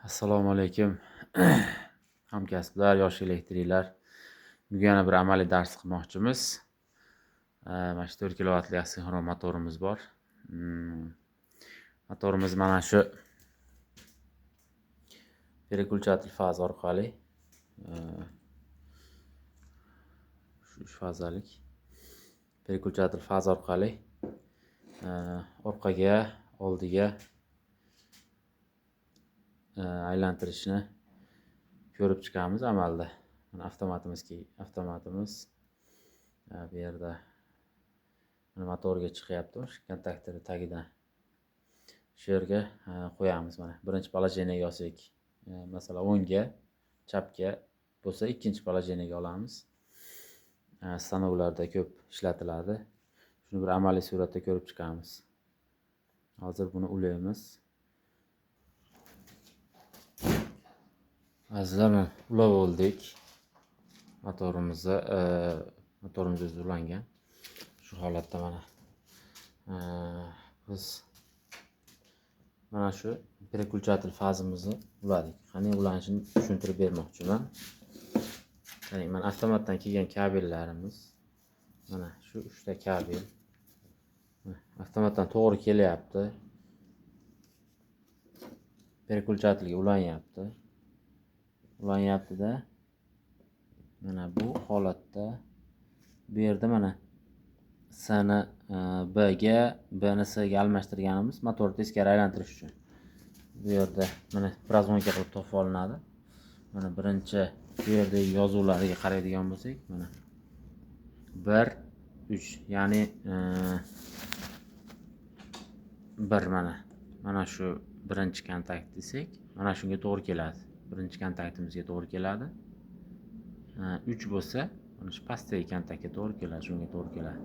Assalomu alaykum hamkasblar, yosh elektriklar. Bugun yana bir amaliy dars qilmoqchimiz. Mana shu 4 kilovatli asinxron motorimiz bor. Motorimiz mana shu переключатель faz orqali, shu 3 fazalik переключатель faz orqali orqaga, oldiga aylantirishni ko'rib chiqamiz amalda. Mana avtomatimiz bu yerda mana motorga chiqyapti, o'sha kontaktori tagidan. Shu yerga qo'yamiz mana. Birinchi положениеga olsak, masalan, o'ngga, chapga bo'lsa, ikkinchi положениеga olamiz. Stanovlarda ko'p ishlatiladi. Shuni bir amaliy suratda ko'rib chiqamiz. Hozir buni ulaymiz. Azizlar, mana ulab oldik. Motorimiz o'zi ulangan. Shu holatda mana biz mana shu переключатель fazimizni uladik. Qanday ulanishini tushuntirib bermoqchiman. Ya'ni mana avtomatdan kelgan kabellarimiz, mana shu 3 ta kabel avtomatdan to'g'ri kelyapti. Переключательga ulanyapti. Ulanyapti-da. Mana bu holatda bu yerda mana S ni B ga, B ni S ga almashtirganimiz motorni teskari aylantirish uchun. Bu yerda mana razgonka qilib topib olinadi. Mana birinchi bu yerdagi yozuvlarga qaraydigan bo'lsak, mana 1 3, ya'ni 1 mana shu birinchi kontakt desak, mana shunga to'g'ri keladi. Birinchi kontaktimizga to'g'ri keladi. 3 bo'lsa, mana shu pastdagi kontaktga to'g'ri keladi, shunga to'g'ri keladi.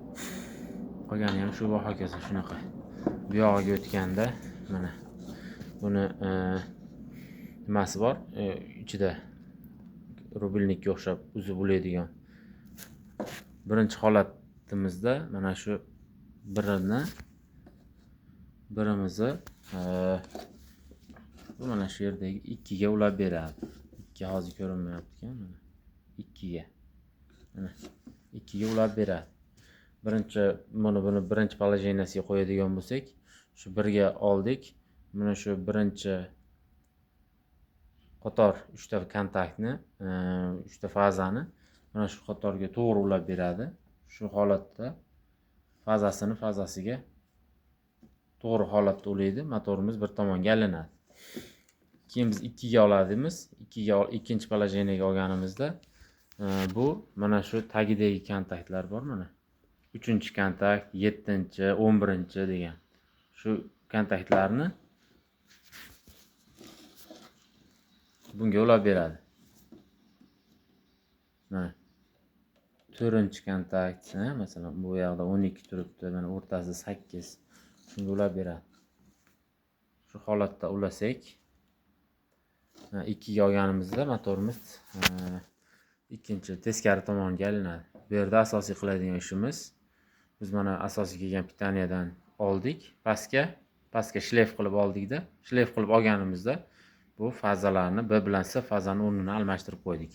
Qolgani ham shu va hokazo shunaqa. Bu yog'iga o'tganda mana buni nimasi bor? Ichida rubilnikka o'xshab uzib ulaydigan. Birinchi holatimizda mana shu birimizni bu mana shu yerdagi 2 ga ulab beradi. 2 hozir ko'rinmayapti ekan, mana 2 ga. Mana 2 ga ulab beradi. Birinchi buni birinchi положениesiga qo'yadigan bo'lsak, shu 1 ga oldik. Mana shu birinchi qator 3 ta kontaktni, 3 ta fazani mana shu qatorga to'g'ri ulab beradi. Shu holatda fazasini fazasiga to'g'ri holatda ulaydi, motorimiz bir tomonga aylanadi. Keyin biz 2 ga oladimiz. 2 ga ikkinchi положениеga olganimizda bu mana shu tagidagi kontaktlar bor mana. 3-kontakt, 7-chi, 11-chi degan. Shu kontaktlarni bunga ulab beradi. Mana 4-kontakt, masalan, bu yoqda 12 turibdi, mana o'rtasida 8. Shunga ulab beradi. Shu holatda ulasak, 2 ga olganimizda motorimiz ikkinchi teskari tomonga aylanadi. Bu yerda asosiy qiladigan ishimiz, biz mana asosiy kelgan pitaniyadan oldik, pastga shleyf qilib oldikda, shleyf qilib olganimizda bu fazalarni B bilan S fazani o'rnini almashtirib qo'ydik.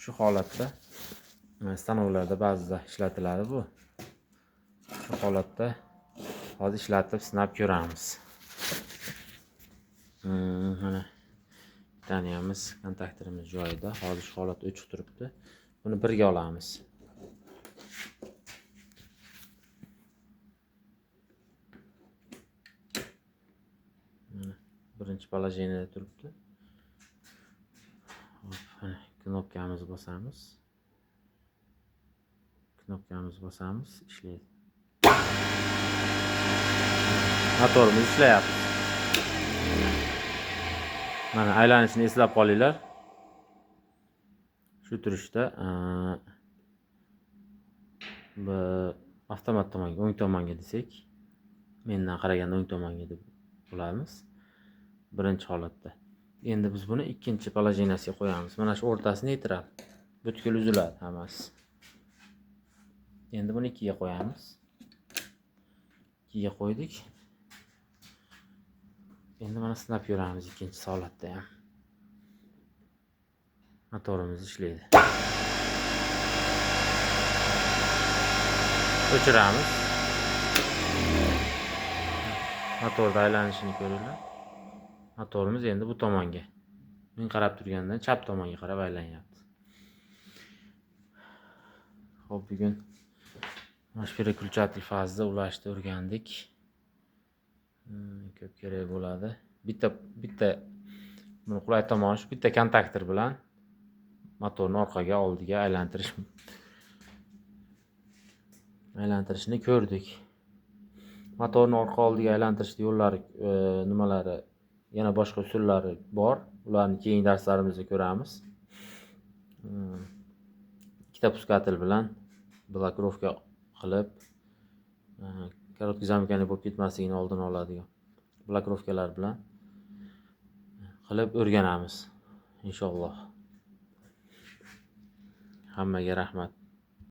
Shu holatda stanovlarda ba'zida ishlatiladi bu. Shu holatda hozir ishlatib sinab ko'ramiz. Mana pitaniyamiz, kontaktorimiz joyida. Hozir shu holatda o'chiq turibdi. Buni birga olamiz. Mana birinchi положениеda turibdi. Hop, mana knopkamizni bosamiz. Knopkamizni bosamiz, ishlaydi. Motorimiz ishlayapti. Mana aylanishini eslab qolinglar. Shu turishda bu avtomat tomonga, o'ng tomonga desak, mendan qaraganda o'ng tomonga deb olamiz. Birinchi holatda. Endi biz buni ikkinchi положениesiga qo'yamiz. Mana shu o'rtasini yetiradi. Butkul uziladi hammasi. Endi buni 2 ga qo'yamiz. 2 ga qo'ydik. Endi mana sinab ko'ramiz ikkinchi holatda ham. Motorimiz ishlaydi. O'chiramiz. Motorda aylanishini ko'ringlar. Motorimiz endi bu tomonga. Men qarab turgandan chap tomonga qarab aylanyapti. Xo'p, bugun mana shu переключатель fazda ulashni o'rgandik. Ko'p kerak bo'ladi. Bitta buni qulay tomoni shu, bitta kontaktor bilan motorni orqaga, oldiga aylantirishni ko'rdik. Motorni orqa oldiga aylantirishni yo'llari, nimalari, yana boshqa usullari bor. Ularni keyingi darslarimizda ko'ramiz. Ikkita пускатель bilan blokirovka qilib, короткий замыкание bo'lib ketmasligini oldini oladigan blokirovkalar bilan qilib o'rganamiz inshaalloh. Hammaga rahmat.